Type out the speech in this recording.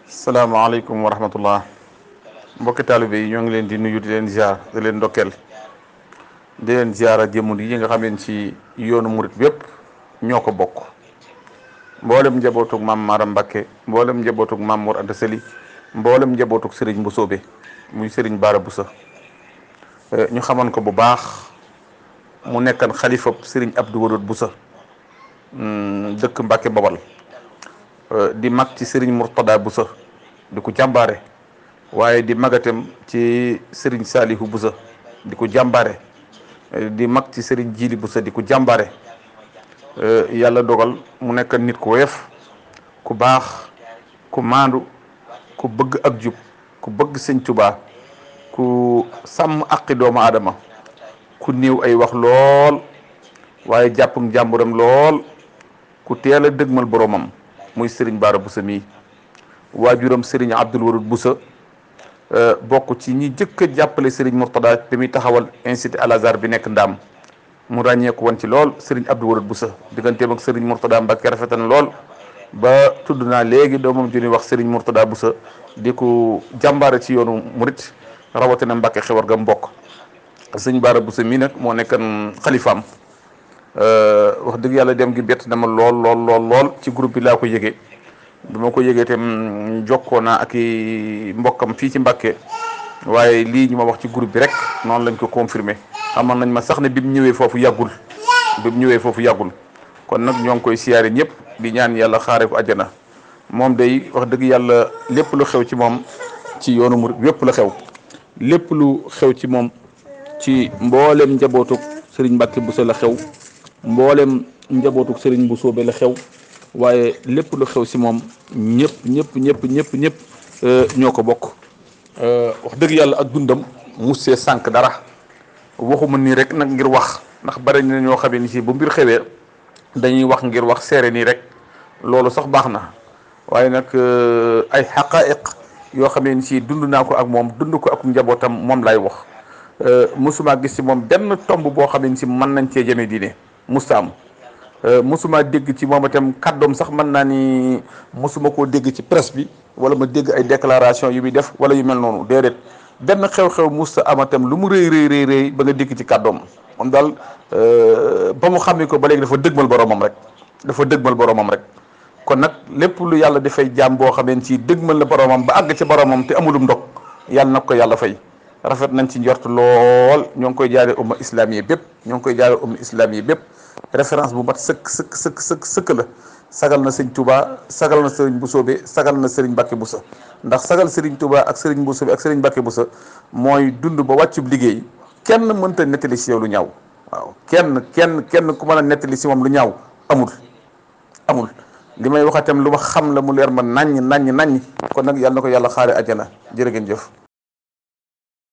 salaamaaleykum wa rahmatullah mbokki taalibe yi ñoo ngi leen di nuyu di leen ziar di leen ndokkeel di leen ziara jëmm yi nga xam ne ci yoonu murit bépp ñoo ko bokk mboolem njabootug maam Maram Mbakke mboolem njabootug maam Mor Anta Sali mboolem njabootug Serigne Mbusoobe muy Serigne Bara Boussa ñu xamoon ko bu baax mu nekkan xalifab Serigne Abdou Wadoud Boussa dëkk Mbakke Bawal di mag ci Serigne Mourtada Boussa di ko jàmbaare waaye di magatem ci Serigne Salihu Boussa di ko jàmbaare di mag ci Serigne Jili Boussa di ko jàmbaare yàlla dogal mu nekk nit ku woyof ku baax ku maandu ku bëgg ak jub ku bëgg Sëñ Tuubaa ku sàmm aqi doomu aadama ku néew ay wax lool waaye jàpp njàmburam lool ku teel a dëgmal boromam muy Serigne Bara Boussa mii waajuram Serigne Abdoul Wadoud Boussa bokk ci ñi jëkk a jàppale Serigne Mourtada te muy taxawal institut Al Azhar bi nekk Ndaam mu ràññeeku woon ci lool Serigne Abdoul Wadoud Boussa digganteem ak Serigne Mourtada Mbacké rafetal na lool ba tudd naa léegi doomam ju ñuy wax Serigne Mourtada Boussa di ko jàmbaare ci yoonu murit rawatina Mbacké xewar ga mbokk Serigne Bara Boussa mii nag moo nekkan xalifaam wax dëgg yàlla dem gi bett na ma lool ci groupe bi laa ko yëgee bi ma ko yëgee tam jokkoo naa ak i mbokkam fii ci Mbacké waaye lii ñu ma wax ci groupe bi rek noonu lañ ko confirmé xamal nañ ma sax ne bi mu ñëwee foofu yàggul kon nag ñoo ngi koy siyaare ñëpp di ñaan yàlla xaare ko àjjana moom day wax dëgg yàlla lépp lu xew ci moom ci yoonu murid yépp la xew lépp lu xew ci moom ci mboolem njabootuk Serigne Mbacké Boussa la xew mboolem njabootuk Serigne Mbusoobe la xew waaye lépp lu xew si moom ñëpp ñoo ko bokk wax dëgg yàlla ak dundam mussee sànq dara waxuma nii rek nag ngir wax ndax bari na ñoo xamee ni si bu mbir xewee dañuy wax ngir wax seere nii rek loolu sax baax na waaye nag ay xaqaa'iq yoo xamee ni si dund naa ko ak moom dund ko ak njabootam moom lay wax mosuma gis ci moom benn tomb boo xamee ni si mën nañ cee jëmee diine musta am mosuma dégg ci moom itam kàddoom sax mën naa ni mosuma koo dégg ci presse bi wala ma dégg ay déclaration yu muy def wala yu mel noonu déedéet benn xew-xew musta amatam lu mu rëy ba nga dégg ci kàddoom moom daal ba mu xamee ko ba léegi dafa dëgmal boromam rek kon nag lépp lu yàlla dafay jaam boo xamee ci dëgmal na boromam ba àgg ci boromam te amulum ndog yàlla nag ko yàlla fay rafet nañ ci njort lool ñoo ngi koy jaare umma islamiye bépp référence bu mat sëkk la sagal na Sëñ Touba sagal na Serigne Mbusoobe sagal na Serigne Mbacké Boussa ndax sagal Serigne Touba ak Serigne Mbusoobe ak Serigne Mbacké Boussa mooy dund ba wàccub liggéey kenn mënta nettali si yow lu ñaaw waaw kenn ku mën a nettali si moom lu ñaaw amul li may waxatam lu ma xam la mu leer ma naññ kon nag yàlla na ko yàlla xaare àjjana jërë ngeen jëf